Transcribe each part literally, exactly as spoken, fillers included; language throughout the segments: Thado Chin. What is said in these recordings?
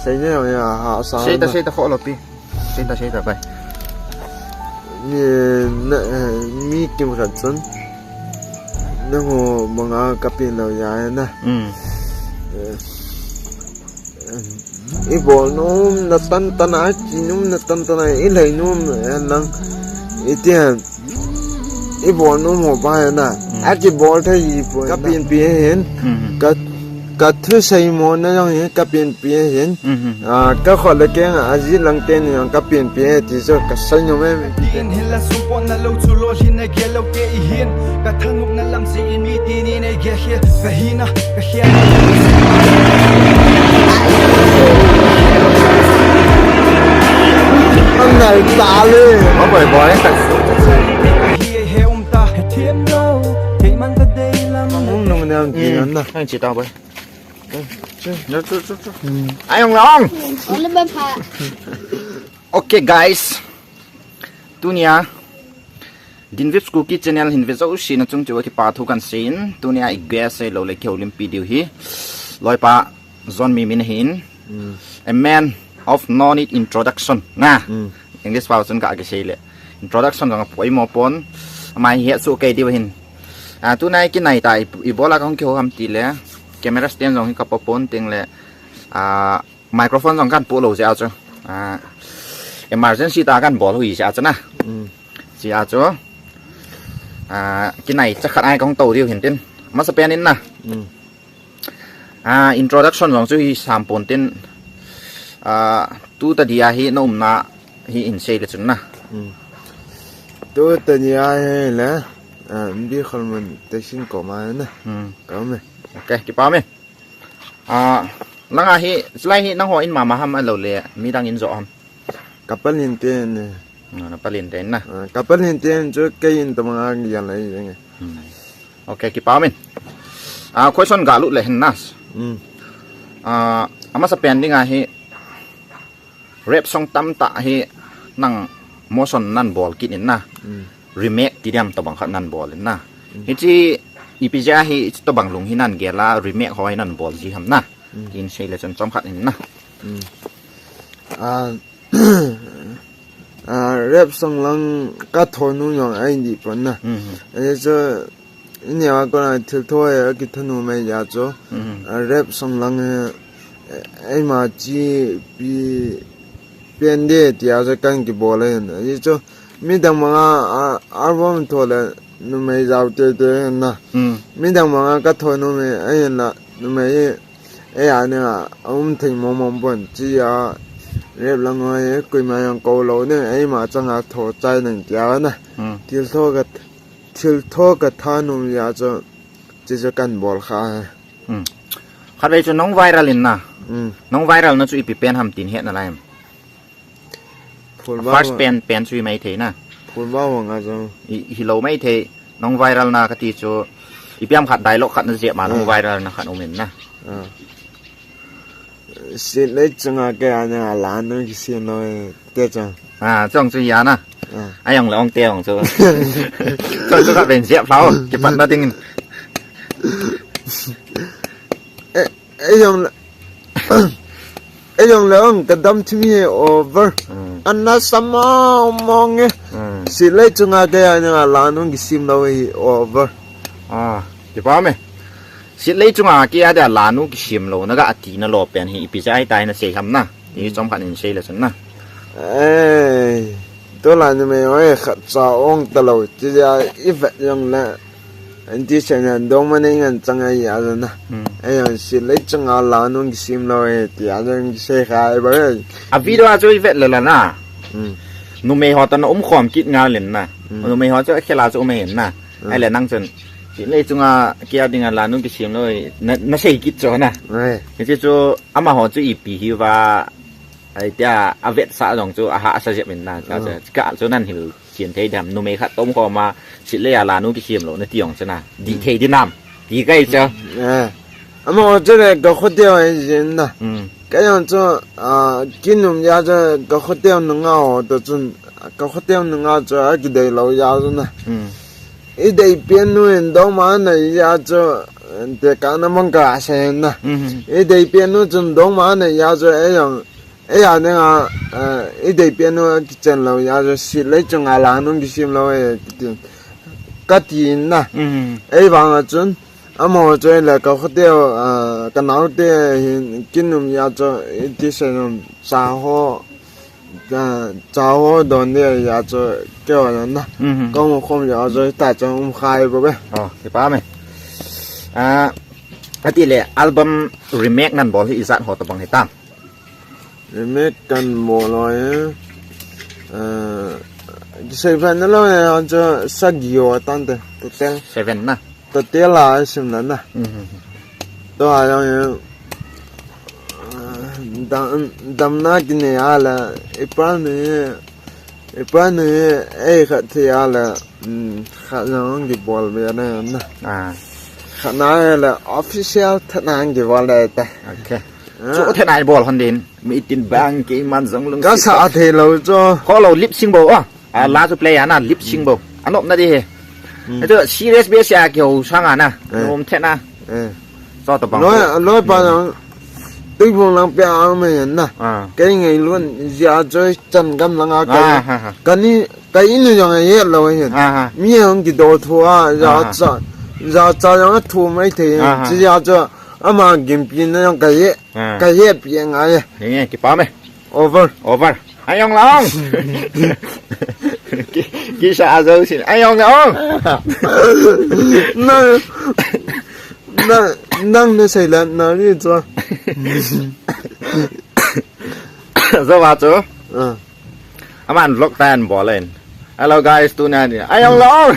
Seina ya ha sa. Seita, seita kho lo pi. Seita, seita bai. Ni na, eh, mi kim khat chun. Nangho manga kapin lo ya na. Hmm. Eh, eh, i bol nom na tan tan a, chi nom na tan tan a, i lei nom, eh, lang. I tian. I bol nom ho pa na. Hmm. A ki bol thei i po. Kapin pi hin. Hmm. Ka, ka thusei mo na jong hi kapin pi hin. Mhm. Ah, ka khol le keng a ji lang ten jong kapin pi ti so ka sai nom em. Tin hin la sum pon na lo chu lo hin na gel lo ke i hin. Ka thanop na lam si in mi ti ni nei ge khia. Ka hina, ka khia. An nai ta le. Ma boi boi ka. Hi he um ta, he thiam lo. Kei man ka dei lam. Mong nong nem ti nan na. Hang chi ta boi. Chu, chu, chu, chu. Hmm. Ai, ong long. Ole ba pha. Okay, guys. Tunia Dinvip School Kit Channel hin ve jouse na chung chu kipa thu kan seiyin. Tunia i guest sei lo le keu lim video hi. Loipa John Mimin hin. Hmm. A man of no need introduction. Na. Hmm. English pao chun ka kisei le. Introduction jong a poimo pon. Amai hi su kei diu hin. Ah, tunai kinai ta i, i bola kong keu ham ti le. Camera stand jong hi ka po pon ting le. Ah, microphone jong kan po lo sia chu. Ah, emergency ta kan bol hui sia chu na. Mm. Sia chu. Ah, kinai cha khat ai kong to diu hin tin. Masa pen in na. Mm. Ah, introduction jong chu hi sam pon tin. Ah, tu ta dia hi na umna hi in sei le chun na. Hmm. Tu ta dia hi le, ah, bi khol man te sin ko ma na. Hmm. Ka me. Okay, kipa me. Ah, langa hi, slai hi nangho in mama ham a lo le, midang in jo ham. Kapal in te ne. Ah, kapal in te na. Ah, kapal in te chu kei in ta ma ngi ya lai ye. Hmm. Okay, kipa min. Ah, question ga lut le hin na. Hmm. Ah, amasa pen ding a hi rap song tam ta hi nang motion nan bol kit in na. Hmm. Remake ti diam to bang khat nan bol in na. Hmm. Hichi ipi ja hi to bang lung hi nan gel a remake ho hi nan bol ji ham na. Hmm. Kin sei le chon chom khat in na. Hmm. Ah, Ah, rap song lang ka tho nu jong ai di pon na. Mhm. Ai chu, i nia ko na thil tho e, ki tho nu mai ya chu. Mhm. Ah, rap song lang, eh, ai ma chi pi pen de ti a chu kan ki bol e na. Ai chu, midang manga, ah, album tho le numei jao te te na. Mm. Midang manga ka tho numei, ai la, numei, e a ne a, um thei mo mo pon, chi a, rap lang a, e, kui ma yang ko lo ne, ai ma chang a tho chai nang tia na. Mm. Thil tho ka, thil tho ka tha num ya cho, chi cho kan bol kha. Mm. Khat vei chu nong viral in na. Mm. Nong viral na chu ipi pen ham tin het na lai em. First pen, pen chu hi mai thei na. Phul ba wang a jong. I, hi lo mai thei, nong viral na ka ti chu, ipi ham khat dialogue khat na jep ma, nong viral na khat um in na. Ah. Sit le chunga ke a na la no ki sin lo e, te chang. Ah, chong chu ya na. Ah. A yong le ong te ong chu. Chong chu ka ben jep phao, ki pat na ding in. Eh, Ei jong le, ei jong le ong ka dam thim hi over. Mm. An na sa mong mong e. Mm. Sit le chunga ke a na la nu ki sim lo hi over. Ah, kipa me. Sit le chunga ke a da la nu ki sim lo na ga ati na lo pen hi ipi jai tai na sei ham na. I chom khat in sei le chun na. Ei, to la ni me oi khat cha ong ta lo, chi ja i vet jong le. An ti chen an dong ma nei ngan chang ai a na. Hmm. Ei an sit le chang a la nung ki sim lo e, ti a jong ki sei kha ai ba e. A video a chu i vet le la na. Hmm. Numei ho ta na um khom kit nga len na. Hmm. Numei ho chu a khela chu um e na. Hmm. Ai le nang chun. Sit le chunga kia ding a la nung ki sim lo e. Na, na sei kit cho na. Ai. Ni chu ama ho chu ipi hi va. Ai tia a vetsah jong chu a hahsa jep in na, ka chu, ka chu nan hil chin thei dem, numei khat tom khom a, sit le a la nu ki sim lo na ti jong chu na, di thei di nam, ti kai chu. Eh. Ama chu le ka khotel ai jin na. Hmm. Ka jong chu, ah, kin num ya chu ka khotel nu nga o to chun, ka khotel nu nga chu a ki dei lo ya chu na. Hmm. I dei pian nu in dong ma na ya chu, Te ka na mang ka se na. Mhm. I dei pen nu chun dong ma ne ya jo e yang. E ya ne nga, eh, i dei pen nu kichen lo ya jo si le chung a la nu kisim lo e ti. Ka ti na. Mhm. E vang a chun. Amo jo le ka khote, eh, ka nau te hin kin num ya jo i ti se num sa ho. Cha, cha ho don dia ya chu keo na na. Mhm. Kong khom ya chu ta chang um khai bo be. Oh, kipa me. Ah, ati le album remake nan bol hi ijat ho tabang hi tam. Remake kan bol lo e. Ah, kisei fan lo e, chu sagi ho tan te. Total. Seven na. Total a sim na na. Mhm. To a yang e. Dam, damna kinei a le, ipa ni, ipa ni, ei khat thei a le, mm, khat na hung kibol ve na na. Ah. Khat na le, official that na hung kibol le ta. Okay. Ah. Chu that na bol hon din, mi tin bang keiman jong lung. Ka si sa thei lo chu. Kho lo lip sync bo, ah. Ah, la chu play a na, lip sync bo. Anop na di he. Hmm. Ito, serious be sia ki ho sang a na. Eh. Nom the na. Eh. So to bang. Loi, loi pa lang. Tui bong lang pe ang me na. Ah. Kei ngai lun, ya joy chan gam lang a kei. Ah, ha, ha. Kani, kei inu yang ye lo he. Ah, ha. Mi yang ki do thu a, ya cha. Ya cha yang thu mai the. Ah, ha. Chi ya cha, ama gim pi na yang kei. Ah. Kei pi ngai. Nge, kipa me. Over. Over. Ayong laong. Ki, kisa ajo sin. Ayong laong. Nang, nang, nang na sei la, na ni cho. Zo ba cho? Ah. Aman vlog tan bolen. Hello guys, tuna ni. Ayong laong.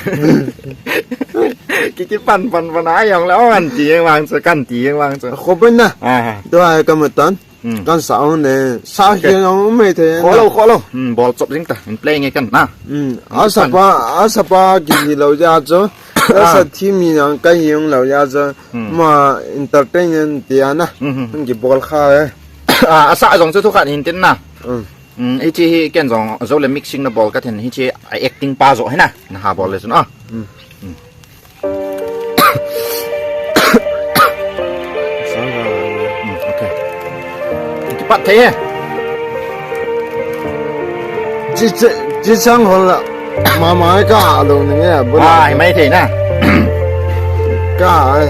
Kiki pan pan pan ayong laong an ti yang wang cho, kan ti yang wang cho. Khoben na. Ah. Do ai ka matan. Hmm. Kan sa hon ne, sa hian hong um mai thei. Kholo, kholo. Hmm, bol chop jing ta. In play nge kan na. Hmm. Asa pa, asa pa ki ni lo ya cho. Asa thi mi nang ka hiung lo ya cho. Hmm. Ma entertainment ti ana. Hmm, hmm. Hung ki bol kha e. Ah, asa jong chu thu khat hin tin na. Hmm. Hmm, hichi hi ken jong zo le mixing na bol ka then hichi acting pa jo he na. Na ha bol le chun a. Hmm. Hmm. Hmm, okay. Kipat thei he. Chi, chi, chi sang hon la. Mama ka lo ni nge, bu la. Ah, mai thei na. Ka ai.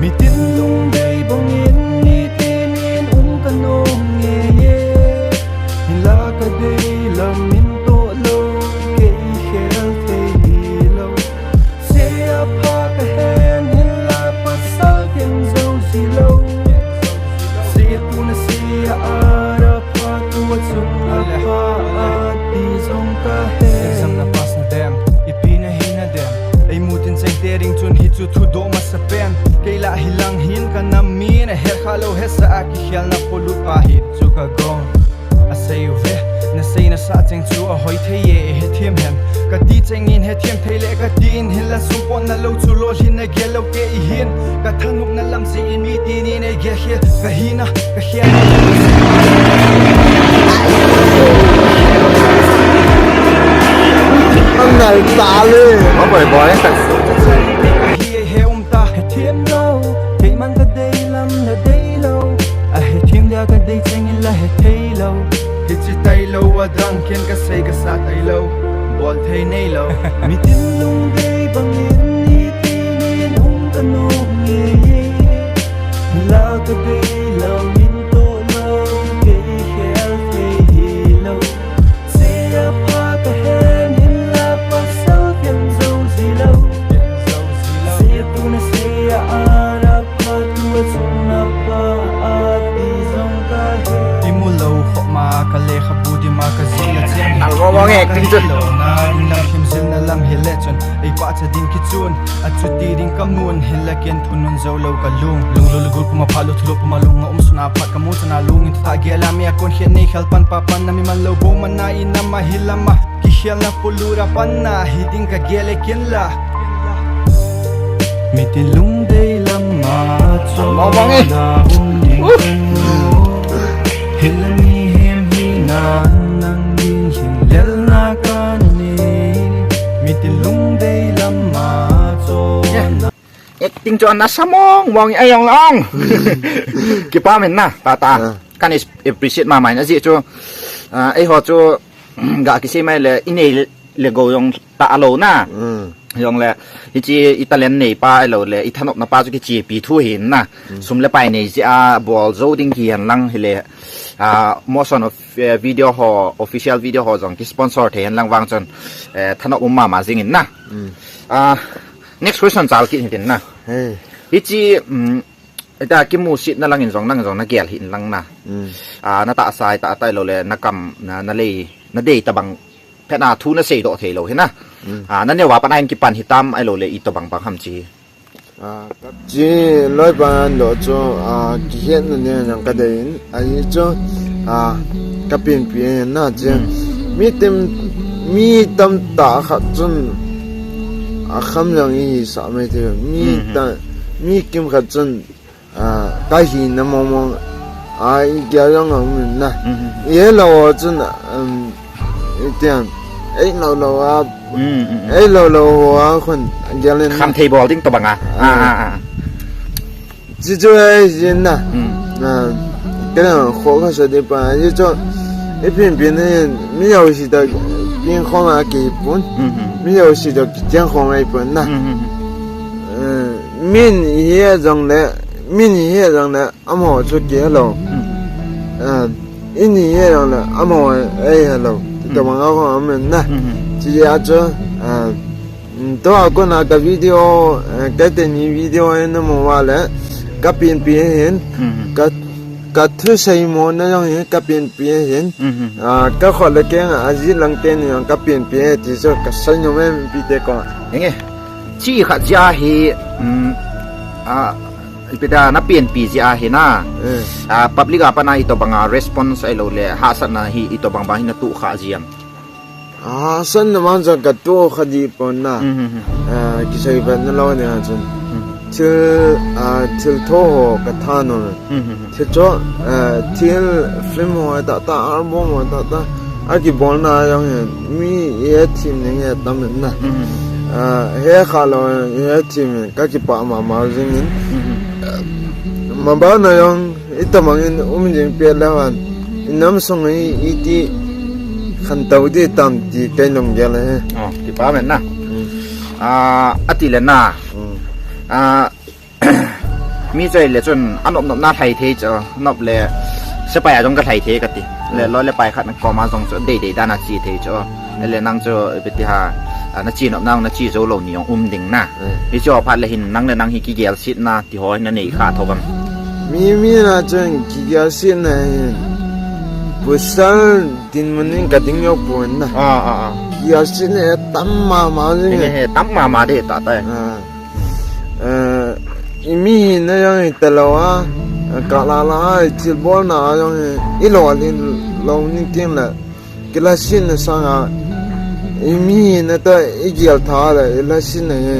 Mitin lungdei bangin, mitin in um ka nong nge ye. Hinla ka dei lam min toh lo, kei khel thei hi lo. Sia pha ka hen, hinla pasal ken zo zi lo. Sia tuna sia ara pha tua chun a pha a ti zong ka he. Exam na pass na dem, ipi na hi na dem. Ei mutin cheng te ding chun hi chu thudoh masa pen. Kei lah hi lang hin ka nam mi na he kha lo he sa a ki khial na polut pa hi chu ka gong. A sei u ve, na sei na sa cheng chu a hoi thei ye, he thiam hen. Ka ti cheng in he thiam thei le, ka ti in hin la sum pon na lo chu lo hin na gel lo ke i hin. Ka thanuk na lam si in mi ti ni nei gel khia, ka hi na, ka khia. Ang nal ta le. Maboi boi, ka hi he um ta, he thiam lo, kei man ka dei lam na dei lo. A he thiam dia ka dei cheng in la he thei lo. Hichi tai lo, a dang ken ka sei ka sa tai lo. Bol thei nei lo. Mitin lungdei bangin, mitin in um ka nong nge ye. La ka dei lam min toh lo, kei khel thei hi lo. Sia pha ka hen, hinla pasal ken zo zi lo. Sia tuna sia ara pha tua chun a pha a ti zong ka he. I mu lo khop ma ka lekhabu di ma ka zi la chiang. Nal bo bo nge, ting chun. Lo na in lam him zil na lam hi le chun. Ei pa cha ding ki chun. A chu ti ding ka mun hin la ken thun nun zo lo ka lung. Lung lo le gul puma pha lo thu lo puma lung a um suna phat ka mu chana lung in tha gel a mi a kon khian nei khel pan pa pan na mi man lo bo man na in na ma hi lama. Ki khial na pulu ra pan na hi ding ka gel e kin la. Mitin lungdei lama chom na um ding kan lo. Hi la mi hem hi na nang ding hin lel na ka nung Acting chu ana sa mong mong a jong lang. Kipa min na, tata. Ah. Kan is-, appreciate mama in ajeh chu, ah, eiho chu, ga kisei mai le, i nei le gou jong ta lou na. Mm. Jong le, hiche i talent nei pa ahilou le, i thanopna pa chu kichepi thu hin na. Mm. Sum le pai nei jeh a bol jou ding kihen lang hile, ah, motion of, eh, video ho, official video ho jong ki sponsor thei hen lang vang chun, eh, thanop um mama jing in na. Mm. Ah, next question chal kit hitin na. Hey. Hiche, um, ita kimusit na lang in jong nang jong na gel hin lang na. Mm. Ah, na tahsa ita, ita ahilou le, na kam, na, na lei, na dei tabang phat na thu na seidoh thei lou hi na. Mm. Ah, na neo a pat na hin kipan hitam ahilou le, itobang bang ham chi. Ah, ka chi loi pa lo chu, ah, kihet na ne jong ka dei in, ahi chu, ah, ka penpi na chi. Mm. Mi tem, mi tamtah khat chun, ah, kham jong i sa mai thei. Mi Mm. ta, mi kim khat chun, ah, ka hina mong mong, ah, i gel jong a um na. Mm. I he lou chun, um, i tiang, ei lou lou a, Mm, mm, mm. ei lou lou a khun gel in na. Kham thei bol ding tobang a. Ah. Ah, ah, ah. Chi chu ei jin na. Mm. Ah, ka na kho ka sa de pa, i chu, i penpi na mi jouse toh, pin khom a kipun. Mm, mm. Mi jouse toh, kicheng khom a ipun na. Mm, mm, mm. Eh, min i he jong le, min i he jong le, amaho chu kihe lou. Mm. Ah, in i he jong le, amaho ei he lou. Mm. Tobang a kho a um na. Mm. Chi a chu, ah, mm, tua kona ka video, eh, ka teni video e na mu va le, ka penpi hin, Mm. ka, ka thusei mo na jong hi ka penpi hin, Mm. ah, ka kho le keng a ji lang teni jong ka penpi ti chu ka sei nom e mipi te ko. Enge, chi khat jeh a hi, mm, ah, Ipi dia na penpi jeh a hi na. Eh. Ah, public a pat na itobang a response ahilou le, hahsatna hi itobang bang hi na toh kha jia. Ah, hahsatna man jong ka toh kha di pon na. Mhm, mhm. Ah, kisei ban na lou ni a chun. Mhm. Thil, ah, thiltho ho ka tha nom. Mhm, mhm. Thil cho, ah, thil film ho ta ta, album ho ta ta. A kibolna jong hi mi i thim ning hi tam na. Mhm. Ah, he kha lou i thim ka kipah mama jing in. Mhm. Mabana jong itobang in um jing pet le van. I nam sung i, iti khantou di tam ti kei nung gel e. Oh, kipa min na. Mm. Ah, ati le na. Mm. Ah, mi choi le chun anop nop na lhai thei chu, nop le sepai a jong ka lhai thei kati. Le Mm. loi le pai khat na koma jong chu dei dei dan a chi thei chu. Mm. Le nang chu ipi ti ha, ah, na chi nop nang na chi jou lou ni jong um ding na. Mm. Hichu phat le hin nang le nang hi kigel sit na ti ho na nei kha tho bang. Mi, mi na chun kigel sit na hin. Pasal dinmun in ka ding jou pon na. Ah, ah, ah. Kigel sit na tam mama jing. Enge he, tam mama de ta ta. Ah. Eh, i mi hina jong hi ta lou a, ka la la a, i thil bolna jong hi, i lolhin lou ni tin le, kila sit na sang a, i mi hina toh i gel tha le, i la sit na hi,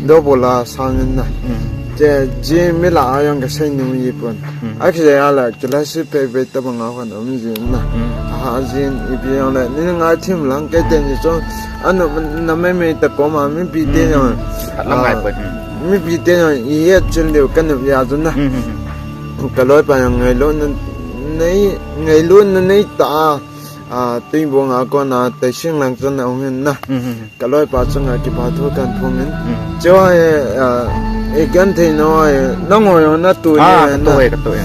double a sang in na. Mm. Che, ji mi la a jong ka sei nom ji pon. Mm. A kisei a le, kila sit pei pei tobang a khan um jin na. Mm. A ha jin ipi jong le, ni ngai thim lang kei teni chu, a nop na mai mai ta koma mipi te Mm. jong. Khat lam ngai Ah, poi. Mm. mipi te jong i het chil diu ka nop jeh a chu na. Mm, mm, mm. Ka loi pa jong ngailut na nei, ngailut na nei ta. Ah, tui bong a kona, Taising lang chun a hung in na. Mm, mm, mm. Ka loi pa chunga kipa thu kan phong in. Mm. Chua, eh, ah, i kan thei no, eh, nang ho jong na tu Ah, ni ka na. tu e, ka tu e.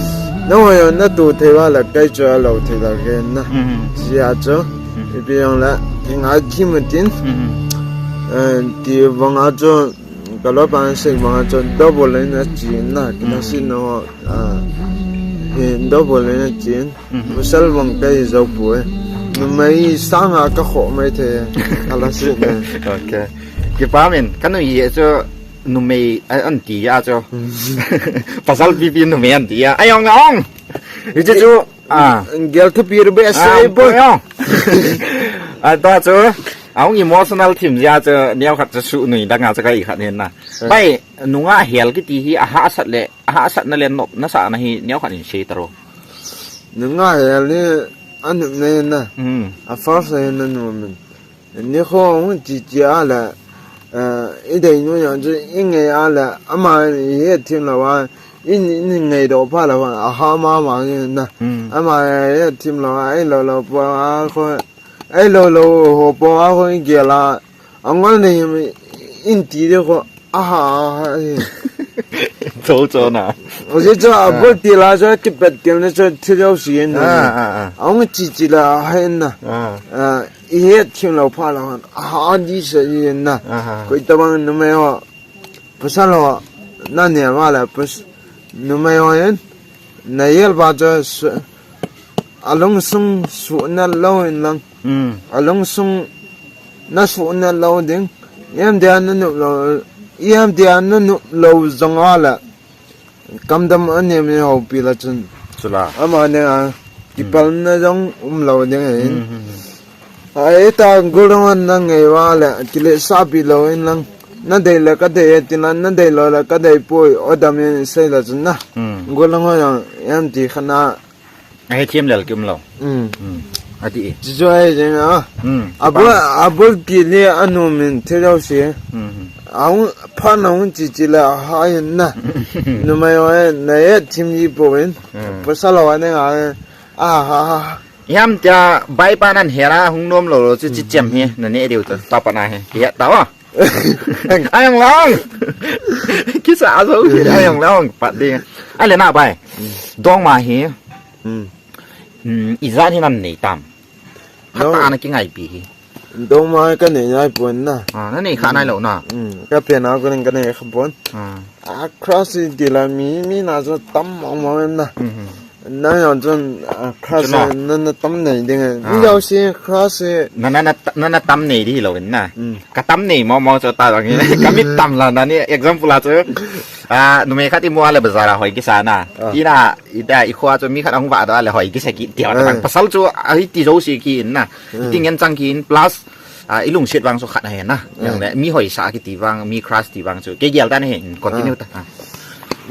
Nang ho jong na tu thei va la, kei chu a lou thei la ke na. Mm, mm. Jeh a chu, Mm. ipi jong la, i ngai thim tin. Mm, mm. Eh, ti bang a chu, ka loi pa sei bang a chu, double in a chi na, kila Mm. sit no, ah, hi double in a chi. Mhm. Pasal bang ka hi jou poi. Numei sang a ka khoh mai thei. Ala sit na. Okay. Kipa min, ka nui e chu numei a, an ti a chu. Pasal pipi numei an ti a. Ai ong ong. Hiche chu, ah. Gel thupi ru be Ah, sei bo. ong. A ta chu, a ong emotional thim jeh a chu, neo khat chu su nui dang a chu ka i khat hin na. Eh. Bai, nunga hel kiti hi a hahsat le, a hahsatna le nopna sahna hi neo khat in sei ta ro. Nunga hel hi a nopna na. Hmm. A first na nop min. Ni kho hung chi chi a la. Eh, i dei nu jong chu i ngei a le, ama i hethem lou a, i, i ngei doh pha lou a, a ha mama na. Hmm. Ama i hethem lou a, ei lou lou po a kho, ei lou lou ho po a kho i gel a, a ngol nei in ti de kho, a ha, a ha, a ha. Cho cho na. O je cho a bol ti la cho ki pet ti na cho thi lou si na. Ah, ah, ah. A ung chi chi la ha na. Ah. Ah, i hethem lou pha lou a, a ha di sa i na. Ah, ah. Koi tabang numei ho. Pasal ho, na ne va le, pas-, numei ho hin, na yel ba cho su-, a lungsung su na lou in lang. Hmm. A lungsung na su na lou ding. Yam dia na nup lou, yam dia na nup lou jong a le. Kamdam a nem ni ho pi la chun. Chula. Ama ne a, kipal na jong um lou ding e. Hmm, hmm, hmm. A, e ta gulong an na ngei va le, kile sa pi lou in lang. Na dei le ka dei e ti na, na dei lou le ka dei poi, o dam in sei la chun na. Hmm. Gulong ho jong, yam ti kha na. A hethem lel ki um lou. Hmm. Hmm. A ti e. Chi chu ai jeng a. Hmm. A bul, a bul ki le a nu min thi lou si. Hmm. A hung, pha na hung chi chi le a ha in na. Numei ho e, na hethem ji po in. Hmm. Pasal ho ne nga e. A ha ha. Yam tia bai pa nan hera hung nom lou lou chu chi chem hi. Na ne diu ta, ta pa na hi. Ki het ta wa. Ayang lang. Kisa aso hi ayang lang pat ding. Ale na bai. Dong ma hi. Hmm. Hmm, ijat hi nan nei tam. No. Hata na ki ngai pi hi. Dong ma ka nei nai pon na. Ah, na nei kha nai lou na. Hmm. Ka pe na ko ning ka nei kha pon. Ah. A cross di la mi, mi na so tam mong mong na. Hmm. Na yong chun, ah, cross na, na tam nei ding e. Ah. Ni yau si cross. Na, na, na, na, na tam nei di lou na. Hmm. Ka tam nei mo mo cho ta dang. Ka mit tam la na ni example la cho. Ah, numei khat i mu a le bazar a hoi kisa na. Ah. I na, i da, i khua cho mi khat ahung va da le hoi kisa ki tia ta. Ah. Pasal cho, ah, i ti jo si ki na. Hmm. I ti ngen chang ki plus, ah, i lungset vang cho khat na he na. Hmm. Yang le, mi hoi sa ki ti vang, mi cross ti vang cho. Ke gel ta na he, continue ta. Ah.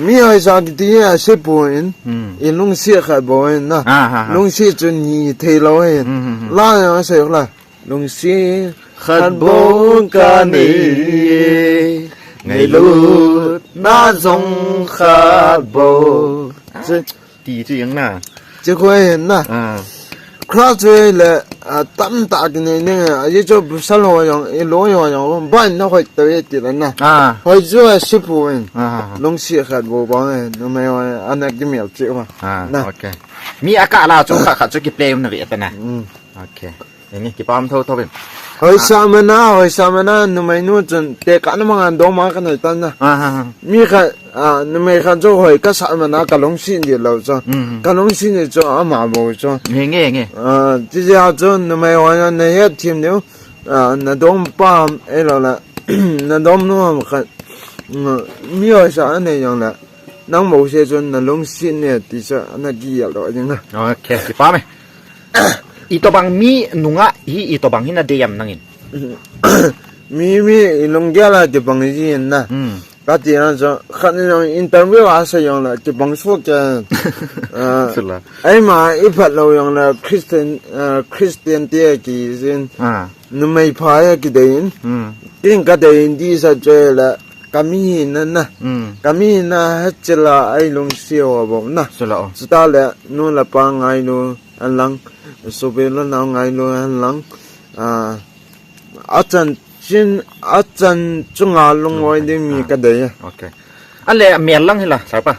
Mi hoi sa ki ti a se po in, hmm, i lungset khat bou in na. Ah, ha, ha. Lungset chu ni thei lou in. Hmm, hmm, hmm. La ya se la. Lungset khat bou ka nei. Ngailut na jong khat bou. Che. Ti chu yang na. Che ko in na. Ah. Cross le, ah, tam ta ki nei nei, a ye cho bu sa lo yang, e lo yang yang, ba na hoi ta ye ti la na. Ah. Hoi chu a si pu in. Ah. Lungset khat bou ba in, numei ho, ana ki mial che wa. Ah, na. Okay. Mi a ka la chu khat khat chu ki play um na ve ta na. Mm. Okay. Ini kipam tho tho in. Hoi sa mana, hoi sa mana, numei nu chun te ka na manga dong ma ka nei ta na. Ah, ah, ah. Mi kha, ah, numei kha chu hoi ka sa mana ka lungset di lou chu. Mm, mm. Ka lungset di chu ama bou chu. Nge, nge, nge. Ah, ti ja chu numei ho na nei hethem diu. Ah, na dong pa ham e lou la. Na dong nu ham kha. Mm, mi hoi sa nei jong la. Nang bou se chun na lungset ne ti chu na ki yel do jing na. Okay, kipam e. Itobang mi nunga hi itobang hi na dei am nangin? Mi, mi i lunggel a kibang ji na. Hmm. Ka ti na chu, khat ni jong interview a sa jong la kibang suh ke. Ah, sila. Ai ma i phat lou jong la Christian, ah, Christian te ki jin. Ah. Numei pha ya ki dei in. Hmm. Kin ka dei in di sa che la ka mi na na. Hmm. Ka mi na ha che la ai lungset ho bou na. Sila o. Chuta le nu le pa ngailu. An lang, sopi le nao ngailu an lang, ah, a chan chin, a chan chunga lungvoi ding mi ka dei. Okay. A le mel lang hi la, sa pa.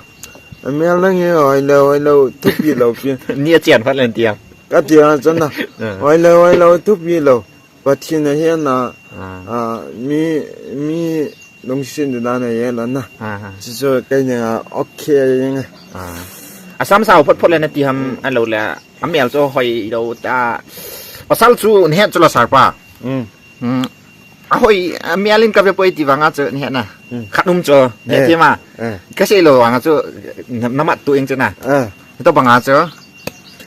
A mel lang hi hoi le, hoi le, thupi lou pi. Ni a chian phat len tia. Ka tia chan na. Eh. Hoi le, hoi le, thupi lou. Pathen a hian a, ah, mi, mi lungset di dan a hian a na. Ah, ah. Chu chu kei ning a, okay ing a. Ah. A sam sao phot phot le na ti ham a lo le, a mel chu hoi lo ta. Pasal chu ni het chu la sar pa. Mm. Mm. A hoi, a mel in ka ve poi ti vang a chu ni het na. Mm. Khat um chu, ni ti ma. Eh. Ka sei lo vang a chu, na, na mat tu ing chu na. Eh. To bang a chu.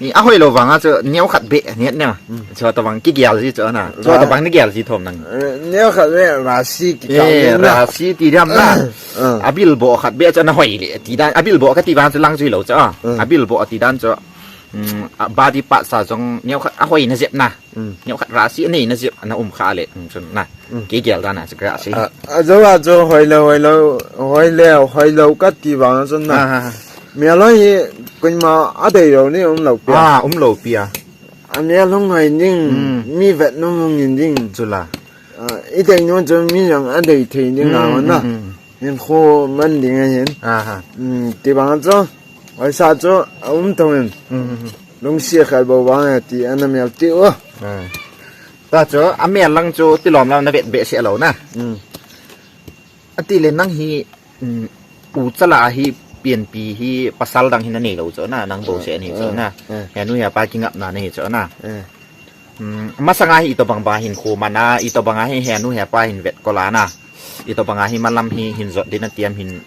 Ni a hoi lo vang a chu neo khat be ni ne. Hmm. Chu to bang ki gel ji chu na. Chu to bang ni gel ji thom nang. Eh, neo khat be ra si ki ka. Eh, na. Ra si ti diam na. Eh. A bil bo khat be chu na hoi le ti dan. A bil bo ka ti vang chu lang ji lo chu. Eh. A bil bo ti dan chu. um, a body parts a jong neokhat ahoina jep na. Mm. Neokhat rasi anei na jep ana um kha le, um, chun na. Mm. Kei gel dan a chu rasi. A, ajo, ajo, hoilou, hoilou, hoilou, hoilou kati vang chun na. Ah, ah, ah. Mialhong hi koima adei lou ni umlou pi a. Ah, umlou pi a. A mialhong hoi ding, mm, mi vet nom hung in ding. Chula. Ah, i dei nom chu mi jong adei thei ding a, mm, na. Mm, mm. Hinkho man ding ahin. Ah, ah. Mm, ti vang chu. Hoisa chu aum thou in. Mm, mm, mm. Lungset khat bou vang e ti ana mial ti u. Ah. Ta chu, amel lang chu tilom lam na vet behseh lou na. Mm. Ati le nang hi, um, u chala hi pianpi hi pasal dang hi na nei lou chu na, nang bou se ni chu na. Ah, ah. Henu hepa kingapna nei chu na. Ah. Um, masanga hi itobang bang hinkho man a, itobang a hi henu hepa hin vet kol a na. Itobang a hi malam hi hin jot ding na ti ham hin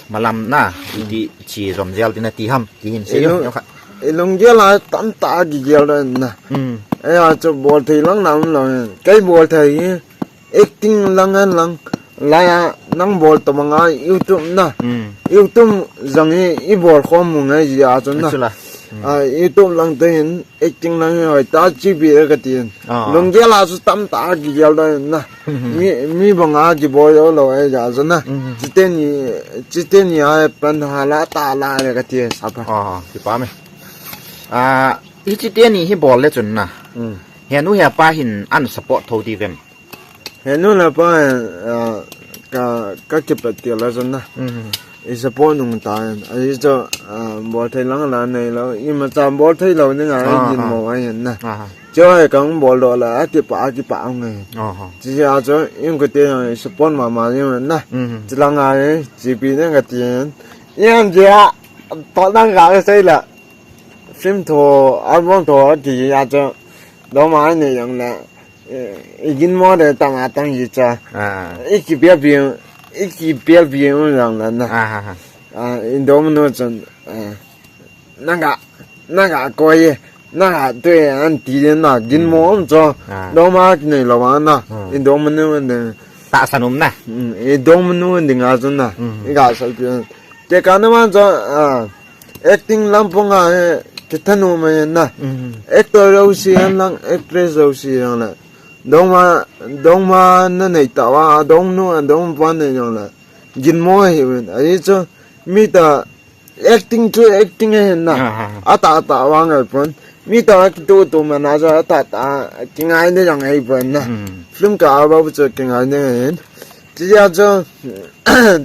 malam na, iti chi jom jel ding na ti ham, ti hin sei lou, lou kha. I lunggel a tamtah a kigel lou na. Hmm. Eia chu bol thei lang na umlou. Kei bol thei hi acting lang an lang. Laiya nang bol tobang a YouTube na. Hmm. YouTube jong hi i bol khom mu ngai jia chu na. Achula. Hmm. Ah, YouTube lang te hin acting lang hi hoitah a chi pi e kati in. Ah. Lunggel a chu tamtah a kigel lou na. Hmm. Mi, mi bang a kibol lou e jia chu na. Hmm. Chiteni, chiteni a pan hala ta la le kati e sapa. Ah, kipah e. Ah, hiche teni hi bol le chun na. Hmm. Henu hepa hin ana support thou ti vem. Henu hepa hin, ah, ka, ka kipat til a chun na. Hmm. I support nung ta in. Ahi chu, ah, bol thei lang la nei lou. Imacha bol thei lou ni ngai, ah, din, ah, mo ahin na. Ah. Chu hi kang bol lou la, akipah, akipah ngai. Ah. Chijeh a chu, in kute i support mama jing na. Hmm. Chilang a, chi pi ne kati in. Ian jia, to nang ka sei la. Film tho, album tho, ti a chu, doma nei jong le, eh, i ginmo le tama tang ji cha. Ah. I kipia pi, i kipia pi jong le na. Ah, ah, ah. Ah, i dom nu chun, ah, nanga, nanga koi, nanga tui an ti de na, ginmo, hmm, um cho, ah, doma kinei lou na, hmm, i dom nu de. Tahsan um na. Hmm, i dom nu ding a chu na, hmm, i ga sa pi. Tekah na man cho, ah, acting lam pang a, eh, kithanom e na. Mhm. Actor jouse hen lang, actress jouse hen lang. Dongma, dongma na nei tah uva, dongnu, dongpa nei jong le. Ginmo ahi uvin. Ahi chu, mi tah acting chu acting ahi na. Ah, ah, ah. Atah tah uva ngai pon. Mi tah kitoh toh man a chu atah tah kingai na jong ahi pon na. Hmm. Film kah a bou chu kingai na ahi. Chijeh a chu,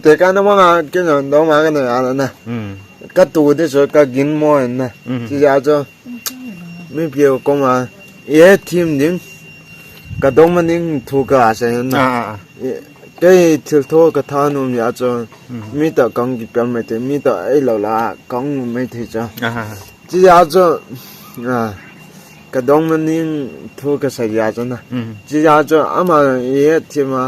tekah na manga, kei jong dongma ka nei a la na. Hmm. Ka tu di chu ka ginmo in na. Hmm. Chijeh a chu, mipi koma, i hethem ding, ka dongma ding thu ka sei na. Ah, ah, ah. I, kei thiltho ka thanom jeh a chu, hmm, mi toh kong kipel mai thei, mi toh eilou la kong mai thei chu. Ah, ah, ah. Chijeh a chu, ah, ka dongma ding thu ka sei jeh a chu na. Hmm. Chijeh a chu ama i hethem a,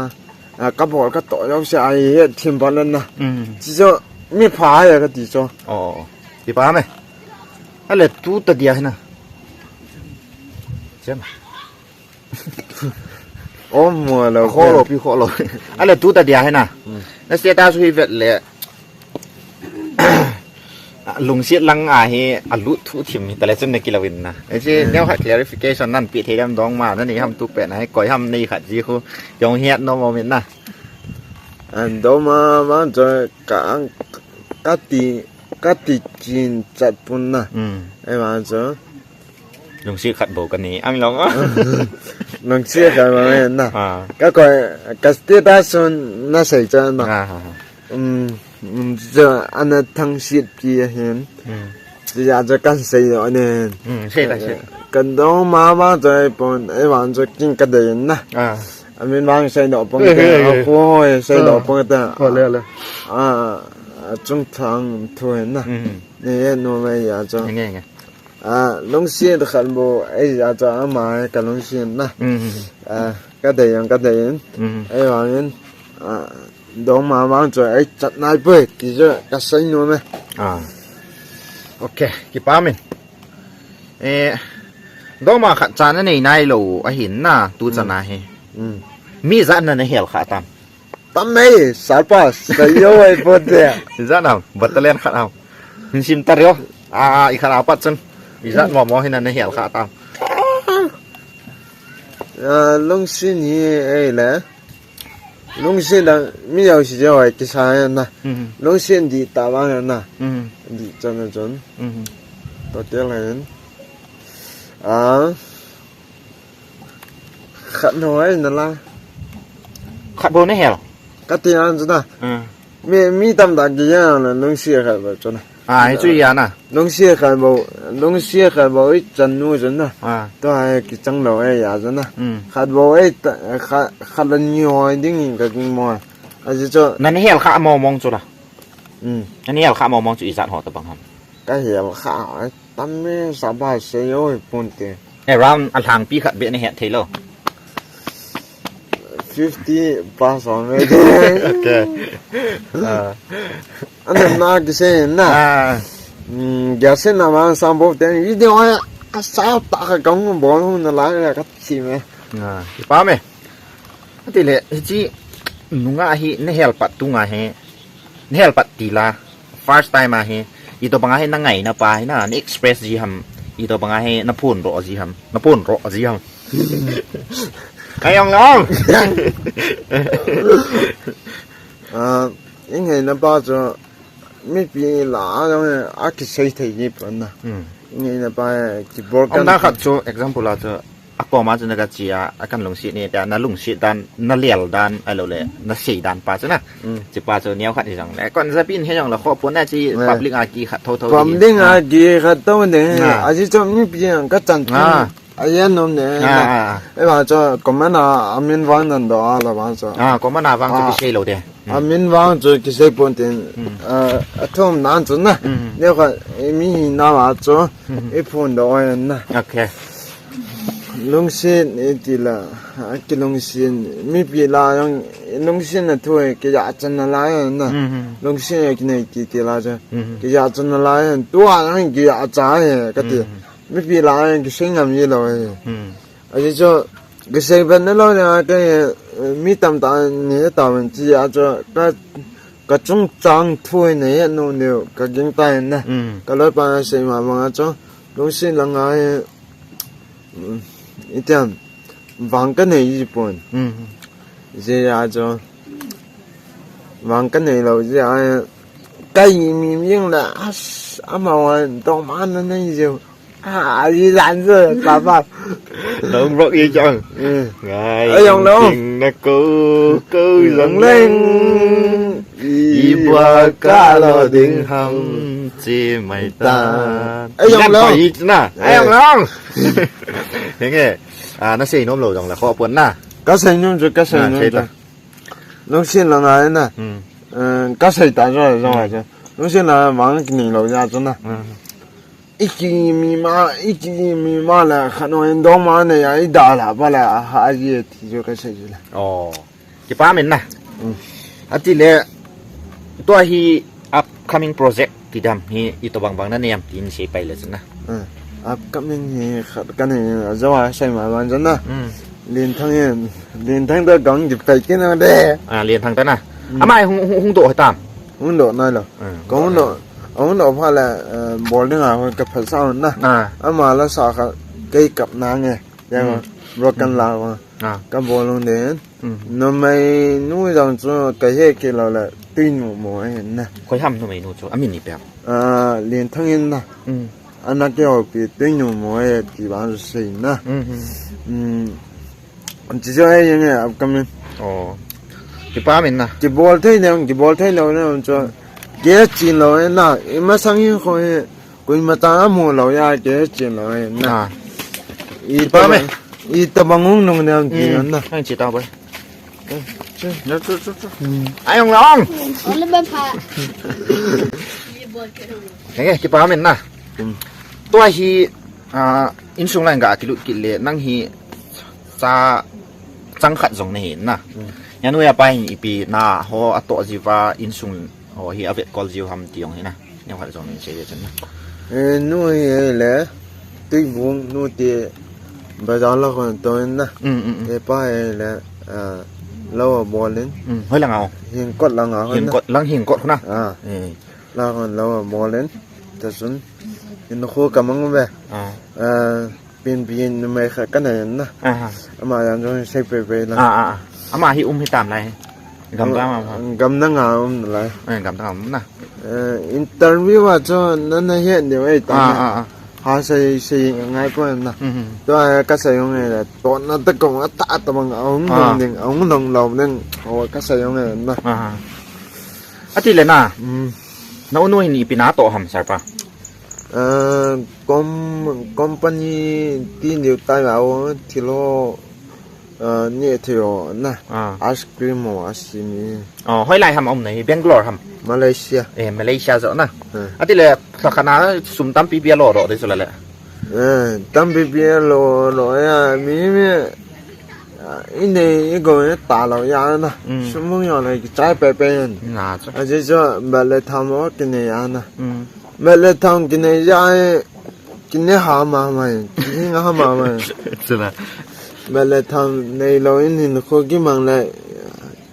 ah, ka bol ka toh jouse a i hethem pon na. Hmm. Chijeh a chu mi pha ahi ka ti chu. Oh, oh, oh. Ti pa me. Ale tu ta dia hi na. Chem. Om mo lo. Kho lo pi kho lo. Ale tu ta dia hi na. Hmm. Na status hi vet le. Lungset lang a hi alut thu thim hi ta le chun na kilou in na. Hiche, hmm, neo khat clarification nan pe thei dem dongma na nei ham tu pe na hi koi ham nei khat ji khu jong hiat no mo min na. An dongma vang chu ka ang ka ti, ka ti chin chat pon na. Hmm. Ei vang chu. Lungset khat bou ka nei, ang long. Lungset khat bou na. Ah. Ka koi, ka status sun na sei chan na. Ah, ah, ah. Um, um, chu ana thangset pi ahin. Hmm. Chijeh a chu kan sei lou ahi. Hmm, sei ta sei. Ka dongma vang chu ei pon, ei vang chu kin ka dei na. Ah. Amin vang sei lou pon ta. Eh, eh, eh. A ko sei lou pon ta. Ho le le. Ah, achung thang thu ahi na. Hmm. Nei e nu mai a chu. Nge, nge. Ah, lungset khat bou, ei jeh a chu ama hi ka lungset na. Mm. Ah, ka dei jong ka dei in. Mm. Ei vang in, ah, dongma vang chu ei chat nai poi, ti chu ka sei nom e. Ah. Ok, kipa min. Eh, dongma khat cha na nei nai lou ahin na, tu chan a hi. Mm. Mi ijat na na hel kha tam. Tam mai, sapa, sayo ai pote. Ijat ham, battalion khat ham. Hin sim ta rio. A, a, i khat a pat chun. Ijat mo mo hina nahel kha tam. Ah, lungset hi ei le. Lungset dang mi jouse jouse kisa na. Mhm. Lungset dih ta vang na. Mhm. Dih chan na chun. Mhm. Total hin. Ah. Khat no ai na la. Khat bou nahel. Kati an chu na. Hmm. Mi, mi tamtah kija na lungset khat bou chu na. Ah, hichu ya na. Lungset khat bou, lungset khat bou ichan nu chu na. Ah. Tua kichang lou e ya chu na. Hmm. Khat bou e ta, khat, khat le ni hoi ding in ka king mo. Aji chu. Nahel kha mo mong chu la. Hmm. Nahel kha mo mong chu ijat ho tabang ham. Kahel kha ho. Tam me saba sei oi pun te. Eh, round alhangpi khat beh nahet thei lou. Fifty plus on me. Okay. Ah. Ana na kisei na. Ah. Hmm, gya se na man sambo te. Video a sa ta ka kong bol hu na la ka chi me. Ah, pa me. Ati le, hichi nunga hi nahel pat tunga hi. Nahel pat ti la. First time a hi. Itobang a hi nangai na pa hi na, na express ji ham. Itobang a hi naphondoh ji ham. Naphondoh ji ham. Ai ong long. Ah, ingai na pa chu mipi lah a jong a kisei thei ji pon na. Hmm. Ingai na pa kibol kan. Om na khat chu example a chu. Akoma chu na ka chia, akan lungset ni ta, na lungset dan, na lel dan, alou le, na sei dan pa chu na. Mm. Chi pa chu neo khat hi jong le. Kon ja pin he jong le, kho pon na chi, eh, public a ki khat tho tho. Public a ki khat tho ne. Ah. Aji chu mipi ang ka chan. Ah. Ayan nom ne. Ah, ah, ah. E ba chu comment a, amin vang nan do a la ba chu. Ah, comment a vang chu, ah, kisei lou de. Hmm. Amin vang chu kisei pon tin, hmm, ah, athum nan chu na. Hmm. Neo khat, eh, mi hi na ma chu, hmm, iphondoh oi na. Okay. Lungset, iti la, a kilungset, mipi lah a jong, lungset na thu, kiya chan na lai na. Hmm, hmm. Lungset kinei ti ti la chu. Hmm. Kiya chan na lai, tua jong kiya cha he, kati. Hmm. Mipi lah a jong kisei ngam ji lou he. Hmm. Aji chu, kisei ban na lou na, ka, eh, mi tamtah ni ta ban chi a chu, ka, ka chungchang thu nei nu neu, ka ging ta na. Mm. Ka loi pa sei ma bang a chu, lungset lang a, eh, mm, itiam, vang ka nei ji pon. Mm. Ji a chu, vang ka nei lou ji a, eh, ka i mi ming la, as, ama wa, dong ma na nei ji. Ah, aji jan se, papa. Nong bok i chang. Eh. Ngai. Ai, jong lo. Ting na ko, ko jong leng. I bua ka lo ding ham, chi mai ta. Ai, jong lo. Ngan pa i na. Ai, jong lo. Henge. Ah, na sei nom lou jong le, kho pon na. Ka sei nom chu, ka sei nom chu. Lungset lang a na. Hmm. Eh, ka sei ta jo, jo, jo. Lungset lang a, vang kinei lou ja chu na. Hmm. Iki mi ma, iki mi ma la, khat no in dong ma ne ya, i da la ba la, ha ji ti jo ka sei ji la. Oh. Kipa min na. Mm. Ati le, tua hi upcoming project ti dam hi, itobang bang na niam tin sei pai le chu na. Mm. Upcoming hi khat ka nei, a jo a sei ma ban chu na. Mm. Lin Thang in, Lin Thang da gang di pai kin na de. Ah, Lin Thang ta na. Mm. Amai hung, hung, hung doh tam. Hung doh nai lo. Mm. Ka hung doh, hung doh pha le, eh, bol ding a ka phal sa na. Ah. Ama la sa kha kei kap na nge. Ya, mm, broken la wa. Ah. Ka bol hung den. Mm. Numei nu jong chu ka he kei lo le tui nu mo e na. Khoi ham numei nu chu, amin ipi ham? Ah, Lin Thang in na. Mm. Ana ke ho pi tui nu mo e ti ba sei na. Mm, mm. Mm. Chi jo e yang e upcoming. Oh. Kipa min na. Kibol thei le, kibol thei lo na chu. Ke chin lo e na. I ma sang in kho e. Koima ta mu lo ya ke chin lo e na. Ah. I pa me. I ta bang hung nung ne am ti na. Hang chi ta boy. Chu, chu, chu, chu. Ai ong long. Ole ba pha. Henge, kipa min na. Hmm. Tua hi, ah, insung lang ga kilut kit le, nang hi cha chang khat jong na hi na. Hmm. Yan u ya pa hin ipi na ho ato jiva insung ho hi avet kol jiu ham ti jong hi na. Neo khat jong in sei le chun na. Eh, nu hi le, Tuibung nu ti bazar la kon to in na. Mm, mm, mm. Eh, pa hi le, ah, lo a bol in. Mm, hoi lang a o. Hin kot lang a hoi na. Hin kot, lang hin kot khu na. Ah. Eh. La kon lo a bol in. Ta sun. Hinkho kamang ve. Ah. Ah, pin pin numei khat kanei na. Ah. Ama jong jong sei pei pei la. Ah, ah, ah. Ama hi um hitam lai. Gamdang a. Gamdang a um lai. Eh, gamdang a um na. Eh, interview a chu nana het diu ahi ta. Ah, ah, ah. Ha sei sei ngai pon na. Mhm. Tua kasei jong e la. Tona ta kong ata ta bang a hung ding, a hung dong lou ding. O kasei jong e na. Ah. Ati le na. Mm. Na unu hin ipi na toh ham, Sir pa? Ah, com-, company ti diu tai la o thil ho, ah, neh thei ho na. Ah. Ice cream ho a simi. Oh, hoilai ham aum na hi, Bangalore ham? Malaysia. Eh, Malaysia jo na. Hmm. Ati le, lha khat na sum tampi pi a lo ro de chu la le. Eh, tampi pi a lo ro ya, mi mi, ah, inei i go e ta lo ya na. Hmm. Sum mong yo le kichai pei pei. Na chu. Ajeh chu, bel le tham ho kinei ya na. Hmm. Bel le tham kinei ya e, kinei ha ma ma e, kinei ha ma ma e. Chu la. Bel le tham nei lou in hinkho kimang le,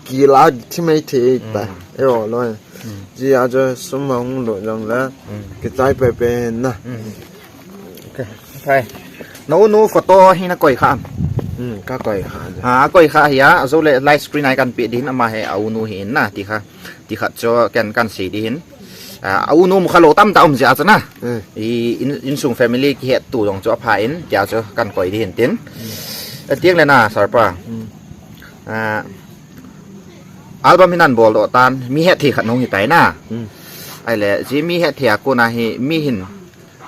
kila thi mai thei ta. Mm. E o loi. Mm. Ji a chu sum a hung lut jong le. Mm. Kichai pei pei na. Mm. Okay. Kai. Na unu photo hi na koi kha am? Mm, ka koi kha. Ha, koi kha hi a, ajou le live screen a i kan pe ding in ama hi a unu hi in na, ti kha. Ti khat chu ken kan sei ding in. Ah, a unu mu kha lou tamtah um jeh a chu na. Mm. I in, insung family kihet tu jong chu apha in, tia chu kan koi ding in tin. Mm. Atiang le na, Sir pa. Mm. Ah, album hi nan bol doh tan, mi hetthei khat nahung hi tai na. Hmm. Ahile, ji mi hetthei a kona hi, mi hin,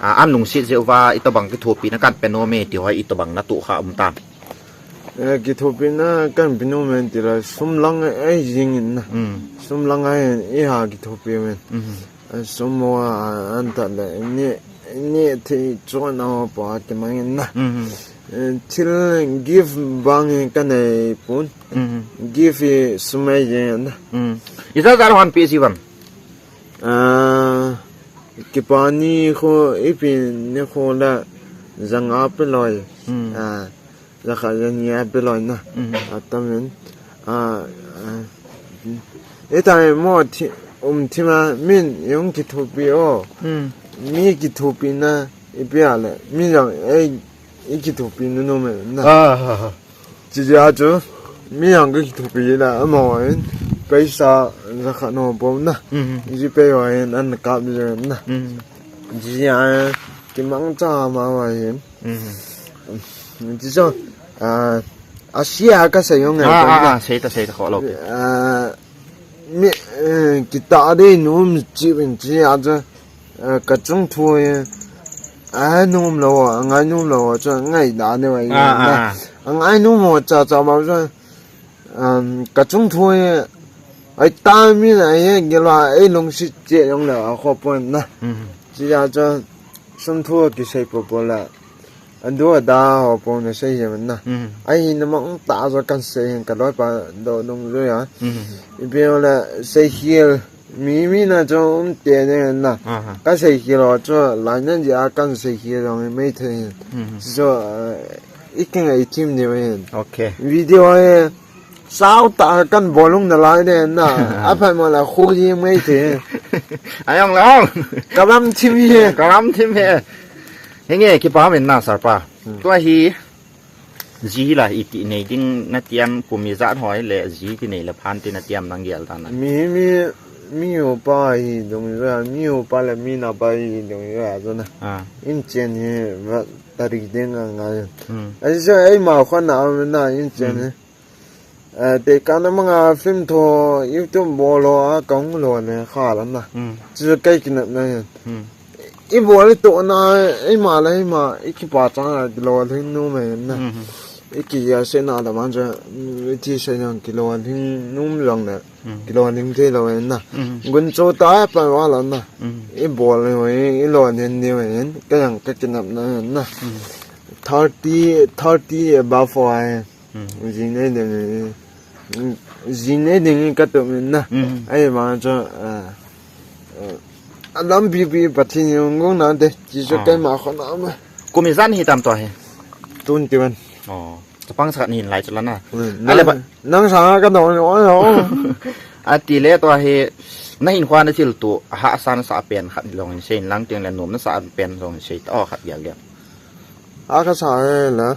ah, an lungset jeh uva, itobang kithopina kan pe nom e, ti ho hi itobang na toh kha um tam? Eh, kithopina kan pe nom e, ti la, sum lang ahi jing in na. Hmm. Sum lang ahi, i ha kithopi men. Hmm. Sum mo a, an ta le, ni, ni thi chuan a pa kimang in na. Mhm. Eh, thil gift bang hi ka nei pon. Mhm. Gift hi sum ahi jeng in na. Mhm. Ijat jat hon pe ji uvem? Ah, kipa ni kho, ipi ni kho la, ja nga pe loi. Mhm. Ah, ja khat ja ni a pe loi na. Mhm. Atam in. Ah, ah, e tai mo thi, um thim a, min jong kithopi o. Mhm. Mi kithopi na, ipi a le. Mi jong, eh, i kithopi nu nu me na. Ah, ha, ha. Chi ja chu, mi jong kithopi la, amaho in. Paisa, ja khat no pom na. Mhm. GPay ho in, an kap ja na. Mhm. Chi ja, kimang cha ma wa hin. Mhm. Ti chu, ah, a sia ka sei jong e. Ah, ah, ah, sei ta, sei ta, kho lo. Ah, mi, eh, kita de nom chi vin chi a chu, eh, ka chung thu e, a nom lo, a ngai nom lo, chu ngai da ne wai. Ah, ah, ah. A ngai nom mo cha cha ma chu, um, ka chung thu e, ai ta mi na e, gel a, ei lungset che jong le, a kho pon na. Mhm. Chi a chu, sum thu kisei po po la. A du a da ho pon na sei jeng na. Mhm. Ahi na mang ta jo kan sei hin ka loi pa do dong jo ya. Mhm. Ipi le sei hiel mi mi na jo um te ne na. Aha. Ka sei hiel o jo lai na ja kan sei hiel jong mai the hin. Mhm. So, eh, i king ai team ni mai hin. Okay. Video e Sao ta kan bol lung na lai ne na. A phan mo la khu ji mai te. A jong la. Ka lam thim hi. Ka lam thim hi. Henge kipa min na sar pa. Hmm. Tua hi ji la iti nei ding na tiam kum ijat hoi le ji ti nei le phan ti na tiam nang gel ta na. Mi, mi, mi upa hi dong jo, mi upa le mi napa hi dong jo a jo na. Ah. In chen hi va ta ri ding a ngai. Hmm. Ai jo ai ma kho na na in chen hi. Hmm. Eh, te kana manga film tho YouTube bol ho a kong lo ne kha la na. Hmm. Chu kai kinap na. Hmm. I bol to na, i ma la i ma, i kipa chang a kilo thing nu me na. Hmm. I ki ya se na da man cha, mm, i ti se na kilo thing nu lang na. Hmm. Kilo thing te lo na. Hmm. Gun cho ta pa wa la na. Hmm. I bol ho i lo nen ni me. Ka yang ka kinap na na. Hmm. Thirty, thirty above ho ai. Hmm. Jing nei ding, jing nei ding ka tup min na. Hmm. Ai ma cho, ah, ah, a lam pi pi Pathen in gong na de, chi cho kai ma kho na ma. Kum ijat hi tam to hi? Twenty one. Oh, chapang sak ni lai cho la na. Hmm. Ale ba. Nang, nang sa ka no, no, no. Ati le to hi, Na hin khua na thil tu, a hahsa na sa pen khat jong in sei in lang teng le nom na sa pen jong in sei ta, o khat gel gel. A ka sa he la.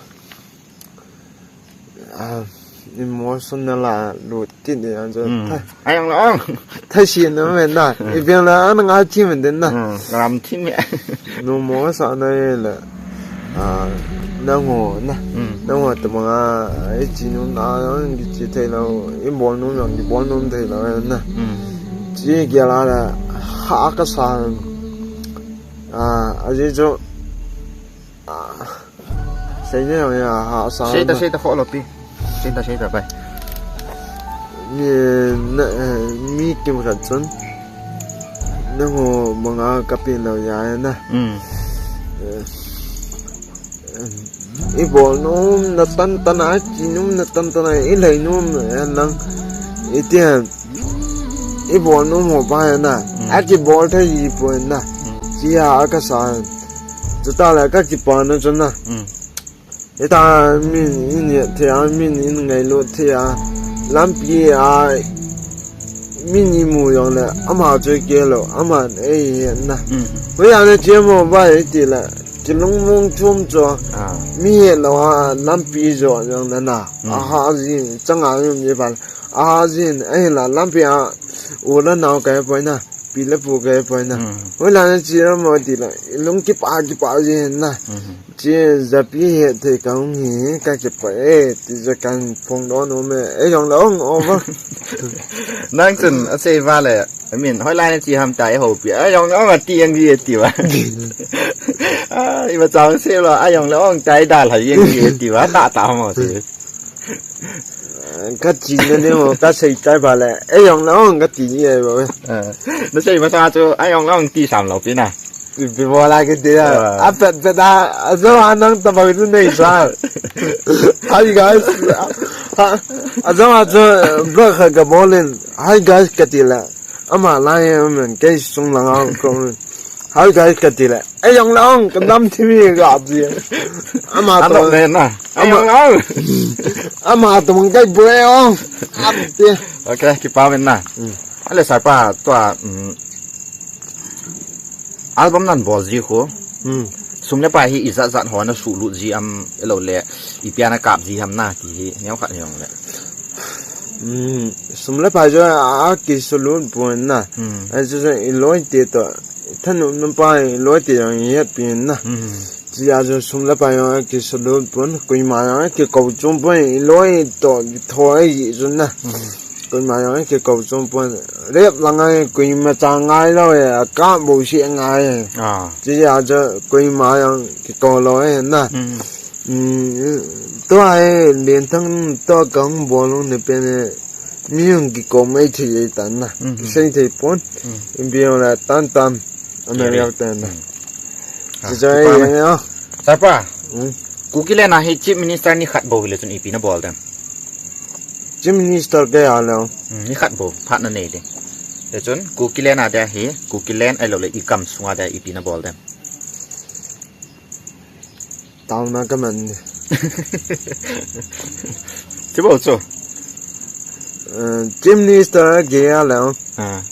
Ah, emotional la lut ti ni an jo. Hmm. Thai. Ai ang la ang. Thai si na men na. I biang la an nga chi men den na. Hmm. Ram thi mi. No mo sa na ye la. Ah, nang ho na. Hmm. Nang ho ta ma nga, ai chi nu na, ang chi thei lo, i bol nu, ang chi bol nu thei lo na. Hmm. Chi gel la la, ha ka sa. Ah, a ji jo. Ah, sei ne ya ha sa. Sei ta, sei ta kho lo pi. Sei ta, sei ta bai. Ni na, eh, mi kim khat chun. Nang ho ma nga ka pi lo ya na. Hmm. Eh, i bol nom na tan tan a, chi nom na tan tan a, i lei nom na lang. I ti a, i bol nom ho pa ya na. Hmm. A chi bol thei i po na. Hmm. Chi a ka sa. Chuta la ka chi pa na chun na. Hmm. Hita min in ye thei a, min in ngailut thei a, lampi a, min i mu jong le, ama chu kei lo, ama ei na. Hmm. Hoiya na chi mo ba ei ti la, chi lung mong chum chu, ah, mi he lo ha, lampi jo jong le na. Hmm. A ha ji, chang a yum ji ba, a ha ji, ei la, lampi a, u la nau kai poi na, pi le pu kai poi na. Hmm. Hoiya na chi mo ti la, lung kipa, kipa ji na. Hmm. Chi japi he thei ka hung hi ka kipa e, ti ja kan phong don u me, e jong la ong over. Nang chun a sei va le, I mean, hoilai na chi ham ta e ho pi, a jong la ong a ti ang di e ti va. A, i va chang se lo, a jong la ong tai da la yeng di e ti va, ta ta mo se. Ka chi na ne mo, ka sei tai ba le, e jong la ong ka ti e ba. Na sei ma sa chu, a jong la ong ti sam lo pi na. Ipi bola kiti ya. Ah. A pet pet a, a jo a nang tabang tu nei sa. Hi guys. Ha, a jo a jo, eh, vlog khat ka bol in. Hi guys kati la. Ama lai, eh, men, kei sung lang a ko. Hi guys kati la. E jong la ong, ka dam thi mi ga ji. Ama to. Ano ne na. Ama, ama to mang kai bue ong. Ap ti. Okay, kipa men na. Hmm. Ale Sarpa, tua, mm, album nan bol ji khu. Hmm. Sum le pai hi ijat jat ho na sulut ji am, elo le, ipi a na kap ji ham na ti hi, neo khat neo le. Hmm. Sum le pai jo a kisulut pon na. Hmm. A jo jo i loi te to, thanu na pai loi te jong i het pin na. Hmm. Chi a jo sum le pai jong a kisulut pon, koima jong a kikou chom pon, i loi to, i thoi ji jo na. Hmm. Koima jong a kikou chom pon. Rep lang a koima cha ngai lo e, a ka bo si ngai e. Ah. Chi a jo koima jong kikou lo e na. Hmm. Hmm, tua e, Lienthang tua kang bol long ne pen e, mi jong kikou mai thei e tan na. Hmm. Kisei thei pon. Hmm. Ipi jong la tan tan. Ana riau tan na. Hmm. Chi a jo e, kipa e, e. Sarpa. Hmm. Kuki le na hi Chief Minister ni khat bou hile chun ipi na bol dem. Chief Minister kei a leo. Hmm, ni khat bou, phat na nei le. Le chun, Kuki le na dia hi, Kuki le na ilo le i kam sunga dia ipi na bol dem. Tao na ka man ni. Chi bou chu. Eh, Chief Minister kei a leo. Ah.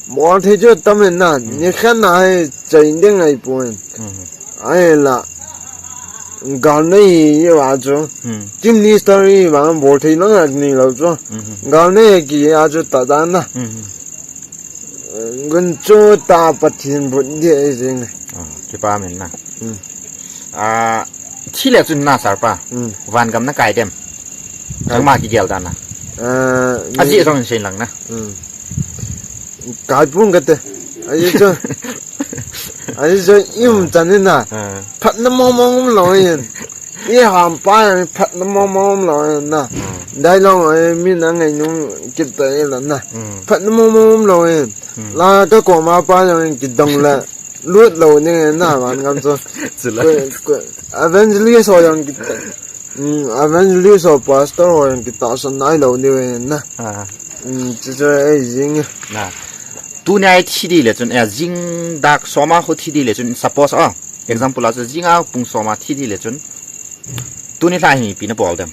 Bol thei chu tam in na, hmm, ni khat na hai chai ding ai pon. Hmm. Ai la. Gal nei ye wa chu. Hmm. Chief Minister i wa bol thei lang a ni lo chu. Hmm. Gal nei ki a chu ta dan na. Hmm. Gun chu ta Pathen but di ai jing. Ah, kipa min na. Hmm. Ah, thi le chun na Sarpa. Hmm. Van gam na kai dem. Kai. Nangma kigel dan na. Ah, a mi ji jong sei lang na. Hmm. Kai pung ka te. Ai chu. Ai chu i um chan in na. Ah. Phat na mong mong um lo in. I ham pa phat na mong mong um lo in na. Hmm. Dai lo ai mi na ngai nung kit ta i la na. Hmm. Phat na mong mong um lo in. Hmm. La ka ko ma pa jong kidong la. Lut lo ni na van gam chu. Chu la. Ko, ko, evangelist ho jong ki, mm, evangelist ho pastor ho jong kitahsan nai lo ni ve na. Ah. Mm, chu chu ei jing. Na. Tuni a i thi di le chun, eh, jing dak som a khu thi di le chun, suppose, ah, example a chu jing a pung som a thi di le chun. Tuni lha hi ipi na bol dem.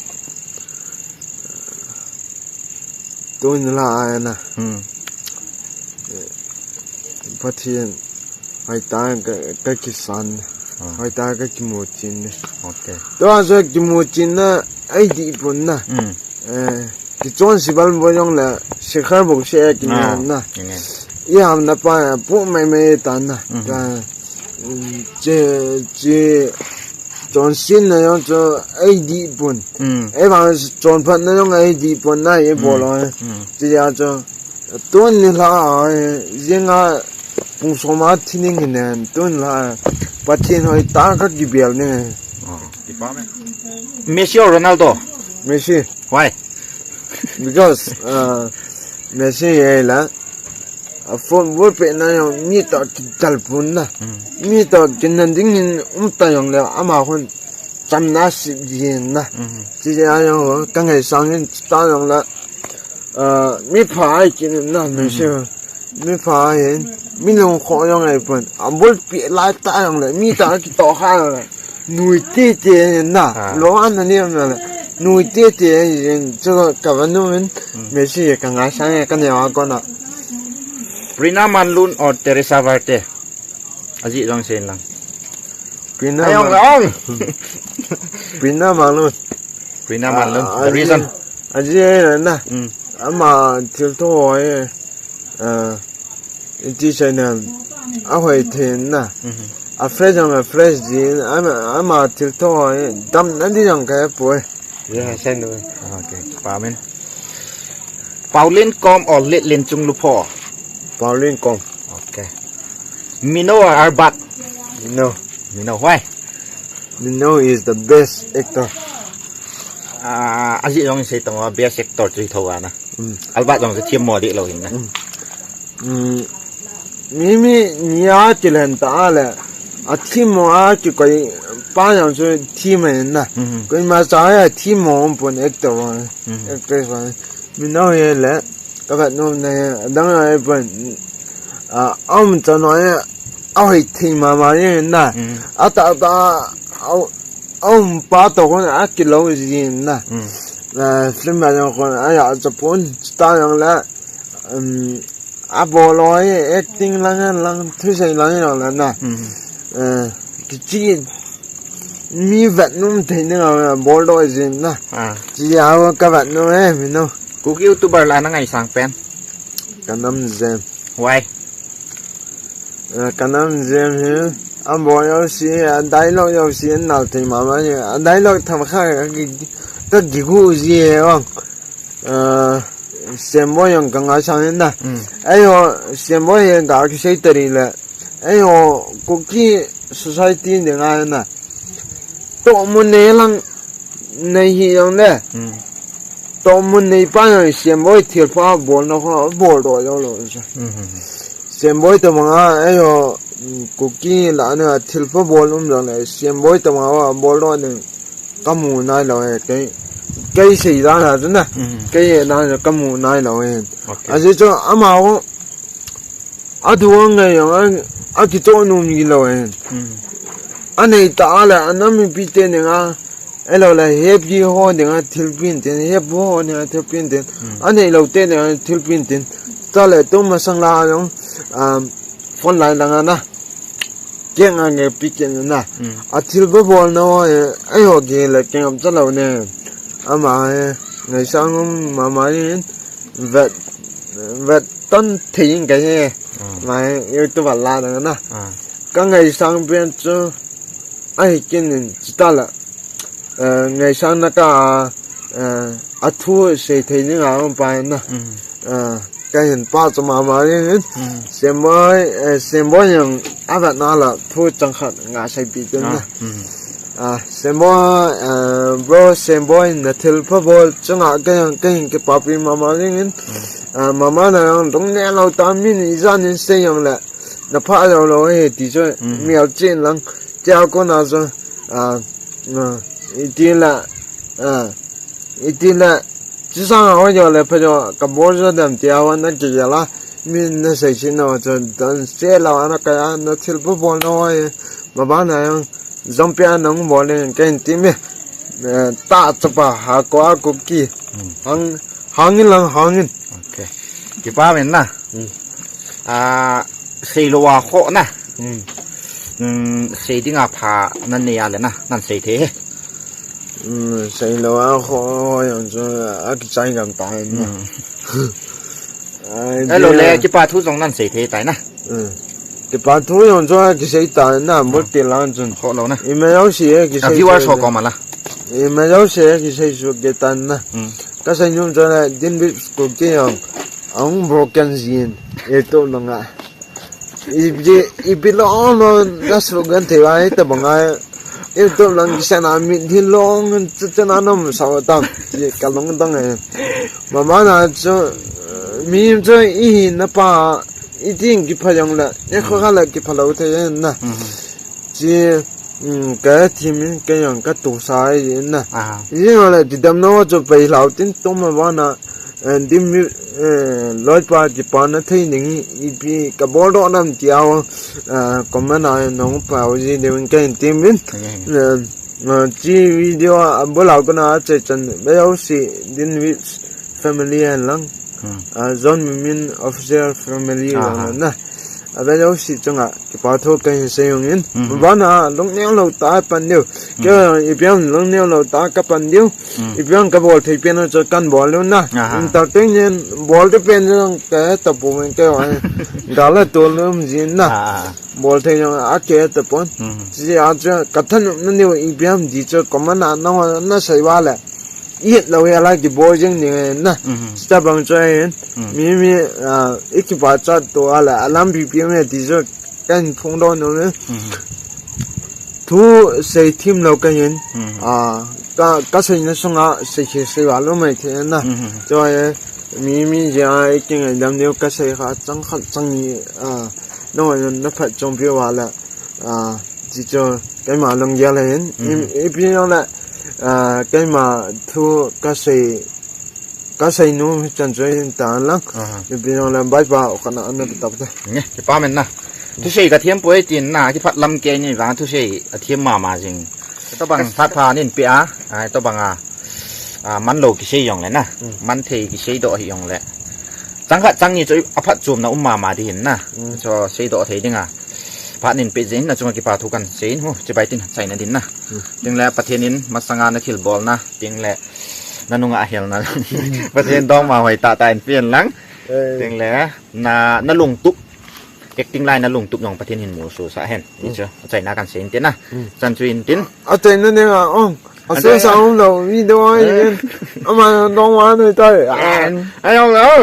Tuni lha a na. Hmm. Pathen hoitah ka, ka kisan. Ah. Hoitah ka kimuchin. Okay. Tua chu kimuchin na, ei dih pon na. Mm. Eh, kichonse bal boi jong le, Shikhar bou se kimu na. Ah, ine. I hamna pa, pu mai mai ta na. Mhm. Ka, mm, che, che, chonsetna jong chu ei dih pon. Mm. Ei vang chonphatna jong ei dih pon na, ei bol lo. Mm. Tia chu, tun ni la, eh, jing a, pung som a thi ning hi nen, tun la, Pathen hoitah ka kibel ning. Oh, kipa me. Messi or Ronaldo? Messi. Why? Because, uh, Messi hi la, a football pet na jong mi toh kidal pon na. Mm. Mi toh kinan ding in um ta jong le, ama khun chamna sip jin na. Mm. Tia jong ka ngaisang in ta jong le, uh, mi pha ai kin na, Messi. Mm. Mi pha ahin, mi lungkhoh jong ahi pon. A ball pet lai ta jong le, mi toh kitoh kha jong le. Nui tete na, ah, lo an na niam na le. Nui tete ahin, chu ka va nu in, hmm, Messi ka ngaisang e ka neo a kona. Prina Manlun or Teresa Varte? Ajih jong sei lang. Prina Ayong Man- lang. Prina Manlun. Prina Manlun. Ah, the reason. Ajih, ajih na. Hmm. Ama thiltho ho hi, ah, iti channel ahoi thei na. Mhm. A fresh jong a fresh jin, ama, ama thiltho ho hi damna di jong ka he poi. Yeah, send away. Okay, pa min. Pauline Kom or Litlinchung Lupho? Pauline Kom. Okay. Mino or Albert? Mino. Mino, why? Mino is the best actor. Ah, ajih jong sei tong best actor chu hi tho a na. Mm. Albert jong chu themmo deh lou hin na. Mm. Mm. Mi, mi, mi a kilen ta le. A themmo a kikoi pa jong chu them ahi na. Mhm. Koima cha a themmo um pon actor ho. Mhm. Actress ho. Mino hi le. Ka vet nom na hi. Adang ahi pon. A, a um chan ho hi. Ahoi thei mama jin na. Mm. Atah tah a, a um pa toh khun akilou jin na. Mm. Eh, film a jong khun aya chapon ta jong le, um, abol ho hi acting lang lang, thusei lang jong le na. Mm. Eh, kichi mi vet nom thei ni la bol doh jin na. Ah. Chi a ka vet nom e, Mino. Kuki YouTuber lah a na ngaisang pen? Kanam Jem. Why? Eh, Kanam Jem hi, abol jouse, a dialogue jouse, nal thei mama hi, a dialogue themkhat ka ki, ka kigu ji e ong. Eh, Semboi jong ka ngaisang in na. Mm. Eiho, Semboi hi ka kisei tari le. Eiho, Kuki society dinga na. Tohmun nei lang nei hi jong le. Hmm. Tohmun nei pa jong Semboi thilpha bolna kho bol doh jong lou. Hmm, hmm, hmm. Semboi toh banga eiho, mm, Kuki lah a na thilpha bol um jong le Semboi toh banga bol doh ding ka mu nai lou e kei. Kei sei dan a chu na. Hmm. Kei dan a chu ka mu nai lou e. Okay. Ajeh chu amaho Adang ngai jong a, akichoh nom ji lou e. Hmm. Anei ta le, anam mipi te dinga, ahilou le, hepi ho dinga thilpeh in tin, hepu ho dinga thilpeh in tin. Hmm. Anei lou te dinga thilpeh in tin. Chule, tu masang la jong, um, phone line lang a na. Keng a nge pi keng na. Hmm. A thilpha bolna ho, eh, eiho gei le keng am cha lou ne. Ama he, ngaisang um mama in, vet, vet tan thei in ka he. Ah. Mai YouTube a la dang na. Ah. Ka ngaisang pen chu ahi kit in chutah le. Eh, ngaisang na ka, eh, a thu sei thei ni nga um pa na. Mm. Eh, ka hin pah chu mama in. Mm. Semboi, eh, Semboi jong a vet na le thu chang khat nga sei pi tin na. Ah, mm. Ah, Semboi, ah, bro, Semboi, na thilpha bol chunga ka jong, ka hin kipapi mama jing in. Hmm. Ah, mama na jong, dong ne lou ta min, ijat in sei jong le. Na pha lou lou e, ti chu, hmm, mial chin lang. Tia kona chu, ah, ah, iti la, ah, iti la, Chi sang a ho jo le pha jo ka bol jo dem tia wan na ki la. Min na sei chin na chu dan se la na ka ya na thilpha bol na ho e. Ma ba na yang jong pia nang bol le ka in ti me. Eh, ta chapa ha ko a ko ki. Hmm. Hang, hangin lang hangin. Okay. Kipa men na. Hmm. Ah, Seilou a khoh na. Hmm. Hmm, sei dinga pha nanei a le na, nan sei thei e. Hmm, seilou a khoh jong chu akichai gam tai na. Hmm. Ai, hello dia. Le, kipa thu jong nan sei thei tai na. Hmm. Kipa thu jong chu akisei tai na, hmm, bul ti lang chun. Khoh lou na. Ima jouse kisei. A viewers ho koma la. Ima jouse kisei suh kit tan na. Hmm. Kasei nom chu le, Dinvit Kuki jong ahung broken jin, YouTube langa. Ipi, ipi lom lom nasuh genthei uva hitabang a YouTube lang kisana mitlhi long chana nom sao tam. Kalung dong e. Mama na chu, mi chu ihi napa, iti kipha jong le, ikho kha le kipha lou thei na. Mhm. Chi, um, kathem in kei jong katohsa in na. Aha. Ijeh inem le, tidamna chu pei lhau tin tuma vana, eh, Dinvit, eh, loipa kipana thei ding hi, ipi kabol doh nam tia, eh, comment a nong pao ji diuvin kahin temin. Mhm. Eh, eh, chi video a bol a kona achai chan, Bel House Dinvit family hen lang. Hmm. Ah, John Mimin official family, aha, lang na. A Bel House chunga kipa thu kahin sei uvin. Hmm. Vana lungneo lou tah a pan diu. Hmm. Kei ipi ham lungneo lou tah a kapan diu. Hmm. Ipi ham kabol thei pen chu kahin bol diu na. Aha. Entertainment bol thei pen jong kahe tapoi kei vang. Gal a tol um jin na. Ah. Bol thei jong kahe tapon. Hmm. Chi a chu kathanop na diu ipi ham ti chu comment a nang nasei uva le. Ihet lou hel a kibol jing ding na. Mhm. Chuti bang chu ahin. Mhm. Mi, mi, ah, ikipachat to a le, alampi pi me ti chu kahin phongdoh nom e. Mhm. Thu sei thim lou kahin. Mhm. Ah, ka, kaseina sunga sei, sei, sei uva lou mai thei na. Mhm. Chu ahi, mi, mi jeh a ikingaidam diu kasei kha chang khat chang ni, ah, nangho naphatchompi uva le. Ah, chi chu keima lunggel ahin. Mhm. I, ipi jong le, ah, keima thu kasei, kasei nom hichan chu ahin tan lang. Aha. Ipi jong le bye bye, kana ana tap te. Nge, kipa men na. Thusei kathem poi tin na, kiphat lam kei ni vang thusei athem mama jing. Tobang phat pha nin pe a, ai tobang a. Ah, man lou kisei jong le na. Mm. Man thei kisei doh hi jong le. Chang khat chang ni chu aphatchomna um mama ding hin na. Mm. Chu seidoh thei dinga. Phat nin pe jin na chunga kipa thu kahin sei in hu, chibai tin chaina din na. Mm. Tin le Pathen in masanga nathilbolna, tin le nanunga ahelna. Mm. Pathen dongma hoi tah tah in pen lang. Eh. Tin le na, nalungtup. Acting line nalungtup jong Pathen hin musah hen. Mm. Hichu, achaina kahin sei in tin na. Mm. Chan chu in tin. Achaina dinga, oh. Ase sa um lou, mi do ai. Eh. Ama dongma nei tai. Eh. Ai, um lou.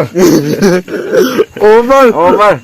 Over. Over.